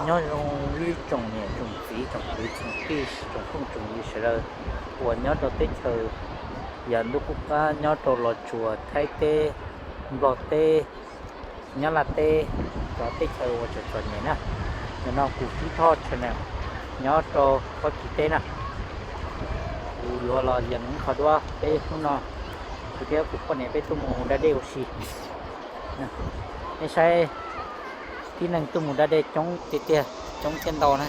Nyob zoo ib tsoom niam tsoom txiv tsoom kwv tsoom tij tsoom phooj tsoom ywg sawv daws uas nyob rau teb chaws yam ntuj qub qab, nyob rau Los Tsuas, Thaib teb, Nplog teb, Nyab Laj teb, cov teb chaws uas tseem txom nyem na. Nim no kuv Tib Thoj channel nyob rau Fab Kis teb na. Kuv yuav los yees ib qho duab peb hnub no, kuv thiab kuv poj niam peb tuaj mus da dej ua si. Nej saib, tib neeg tuaj mus da dej coob tiag tiag, coob thiab ntau na.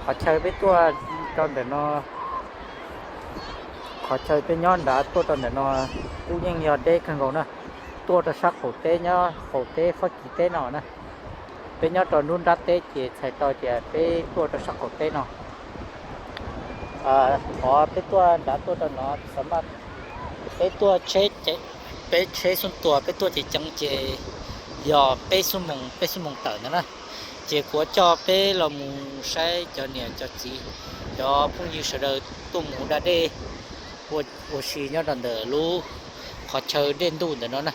Qhov chaw peb tuaj rau ntawm no, qhov chaw peb nyob nrad tuaj rau ntawm no kuj yeej yog deb kawg nkaus na. Tuaj rau sab qaum teb, nyob qaum teb Fab Kis teb no na. Peb nyob rau nruab nrab teb ces txhais tau tias peb tuaj rau sab qaum teb no. Qhov peb tuaj nrad tuaj rau no xav mas peb tuaj tsheb, peb tsheb xub tuas peb tuaj ceev ceev ces yog peb xuab moos, peb xuab moos tawm ntawd na. Ces kuv coj peb los mus saib cov niam cov txiv, cov phooj ywg sawv daws tuaj mus da dej ua si nyob rau ntawm lub qhov chaw dej ntuj ntawm no na.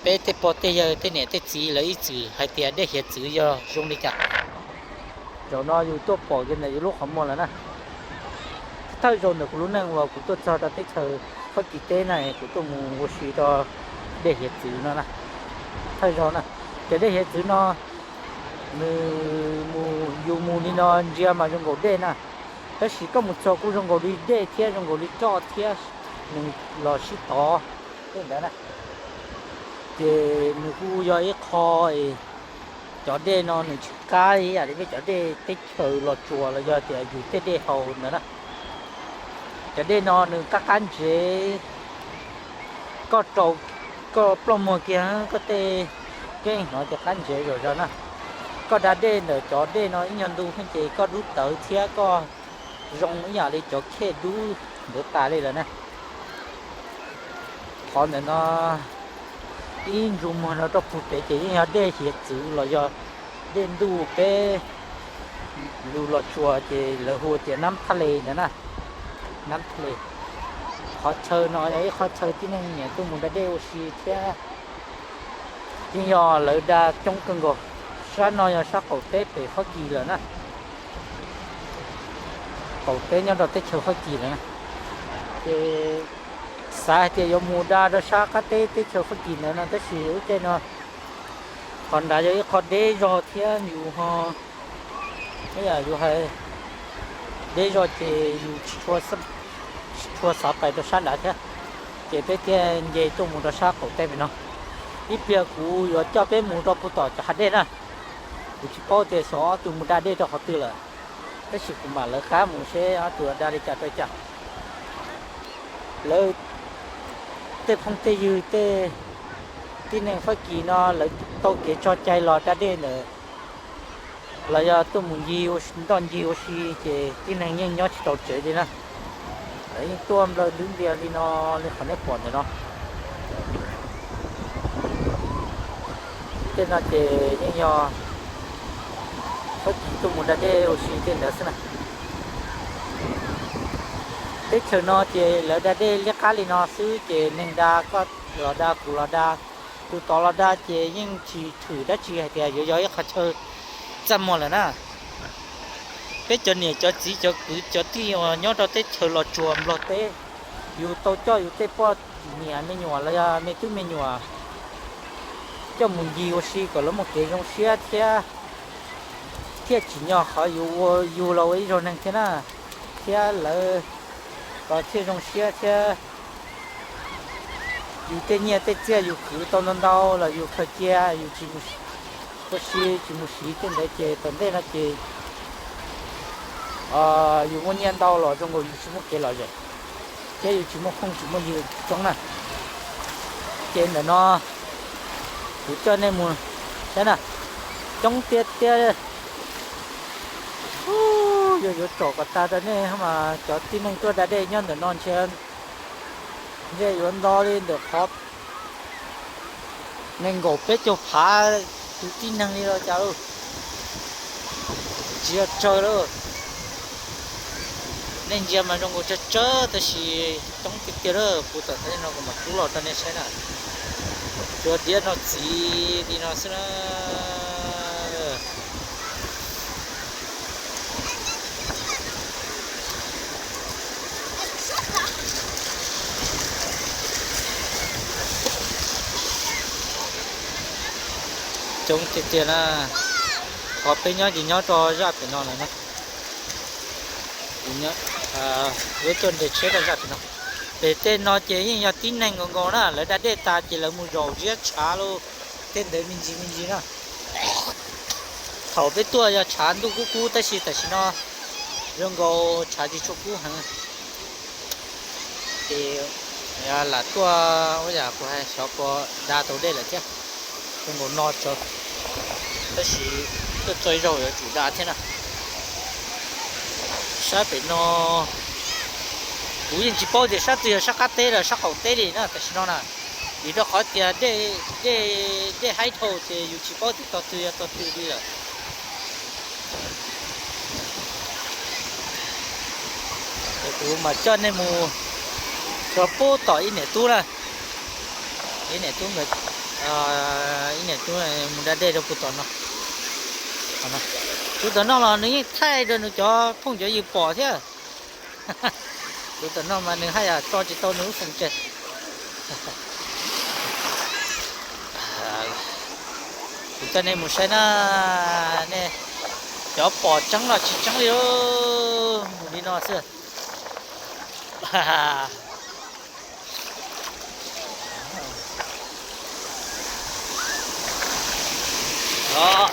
Peb tej pog tej yawg tej niam tej txiv lawv ib txwm hais tias dej hiav txwv yog zoo li cas. Zaum no yus tuaj pom kiag ntawm yus lub qhov muag lawm na. Thawj zaug ntawm kuv lub neej uas kuv tuaj txog rau teb chaws Fab Kis teb na, kuv tuaj mus ua si rau dej hiav txwv no na. Thawj zaug na, ces dej hiav txwv no nws mus, yus mus li no ntsia mas zoo nkaus dej na, tab sis koj mus txog kuj zoo nkaus li dej thiab zoo nkaus li roj thiab, nws los sib tov tej ntawd na. Ces nws kuj yog ib qho, cov dej no nws tsis qab ib yam li peb cov dej teb chaws Los Tsuas los yog tias yus tej dej haus ntawd na. Cov dej no nws qab qab ntsev, koj rau, koj ploj muag kiag koj tej, koj yeej hnov tias qab ntsev zom zaws na. Koj da dej ntawm cov dej no ib nyuag ntu xwb ces koj dub tawv thiab koj zoo ib yam li cov khej dub ntawd tas li lawm na. Qhov ntawm no ib ntsus muag no rau puag pem ces yeej yog dej hiav txwv los yog dej ntuj peb lus Los Tsuas ces lawv hu tias nab thaj le ntawd na, nab thaj le. Qhov chaw no yog ib qhov chaw tib neeg nyiam tuaj mus da dej ua si thiab. Yeej yog lawv da coob kawg nkaus. Sab no yog sab qaum teb pem Fab Kis lawm na, qaum teb nyob rau teb chaws Fab Kis lawm na. Ces xav hais tias yuav mus da rau sab qab teb teb chaws Fab Kis ntawd no tab sis ub tej no qhov nrad yog ib qho deb zog thiab yus ho, yus hais deb zog ces yus tsis tshua xav pais rau sab nrad thiab. Ces peb thiaj nce tuaj mus rau sab qaum teb pem no. Ib pliag kuv yuav coj peb mus rau puag tom cov hav dej na. Kuv tsis paub tias xyov ob tug mus da dej rau qhov twg lawm, tab sis kuv mam lawv qab mus seb ob tug da li cas rau cas. Lawv tej phooj tej ywg tej tib neeg Fab Kis no lawv tau kev tso cai los da dej ntawm, los yog tuaj mus ncig, ntoj ncig ua si ces tib neeg yeej nyob tsis tau tsev li na. Lawv yeej tuaj nplawg ntwb ntias li no li qhov nej pom ntawm no. Tej no ces yeej yog Fab Kis tuaj mus da dej ua si tej ntawd xwb na. Teb chaws no ces lawv da dej liab qab li no xwb ces neeg da, koj los da kuv los da, tus tod los da ces yeej tsis thwm dab tsi hais tias yuav yog ib qhov chaw txaj muag lawm na. Peb cov niam cov txiv cov kwv cov tij uas nyob rau teb chaws Los Tsuas Nplog teb, yus tau coj yus tej poj niam me nyuam los yog me tub me nyuam coj mus ncig ua si kom lawv muaj kev zoo siab thiab, thiaj tsim nyog qhov yus ua, yus los ua ib zaug neeg thiab na, thiab lawv los thiaj zoo siab thiab. Yus tej nyiaj tej txiaj yus khwv tau ntau ntau los yus khaws cia yus tsis mus ua si tsis mus siv tej ntawd ces tom ntej no ces yus muaj nyiaj ntau los zoo nkaus yus tsis muaj kev lom zem thiab yus tsis muaj phooj tsis muaj ywg coob na. Ces ntawm no kuv coj nej mus saib na, coob tiag tiag. Yuav yuav tsom kom tas rau nej mas cov tib neeg tuaj da dej nyob ntawm no ntshe ntshe yuav nto li ntawm qhov nees nkaum peb caug phav tus tib neeg li los cas lauj. Tsis yog tsawg lauj. Nej ntsia mas zoo nkaus tsawg tsawg tab sis coob tiag tiag lawm. Kuv tawm tau no kuv mam rub los rau nej saib na. Tsuas diav no txiv li no xwb na. Zoo tiag tiag na, qhov peb nyob ces nyob rau zaj pem no lawm na. Peb tuaj nres tsheb rau zaj pem no. Pem tej no ces yeej yog tib neeg nkaus nkaus na, lawv da dej tas ces lawv mus zaum ziab tshav lauj, tej ntawd me ntsis me ntsis na. Thaum peb tuaj yog tshav ntuj kub kub tab sis tam sim no zoo nkaus tshav tsis tshua kub heev. Ces lam tuaj ua yam kuv hais xyov puas da tau dej lawm thiab. Zoo nkaus no tso, tab sis tuaj txog ib zaug yuav tsum da thiab na. Sab pem no kuv yeej tsis paub tias sab twg yog sab qab teb los sab qaum teb li na tam sim no na, vim rau qhov tias dej, dej haib dhau ces yus tsis paub tias tog twg yog tog twg li lawm. Ces kuv mas coj nej mus txog pub tom ib niam tub na, ib niam tub nkawd, ib niam tub mus da dej rau puag tom no. Tus tom no los nws yeej thaij rau nws cov phooj cov ywg pom thiab. Tus tom no mas nws haj yam tso tsis tau nws lub foos tseg. Kuv coj nej mus saib na, nej cov pom tseeb los tsis tseeb li, mus li no xwb. Os,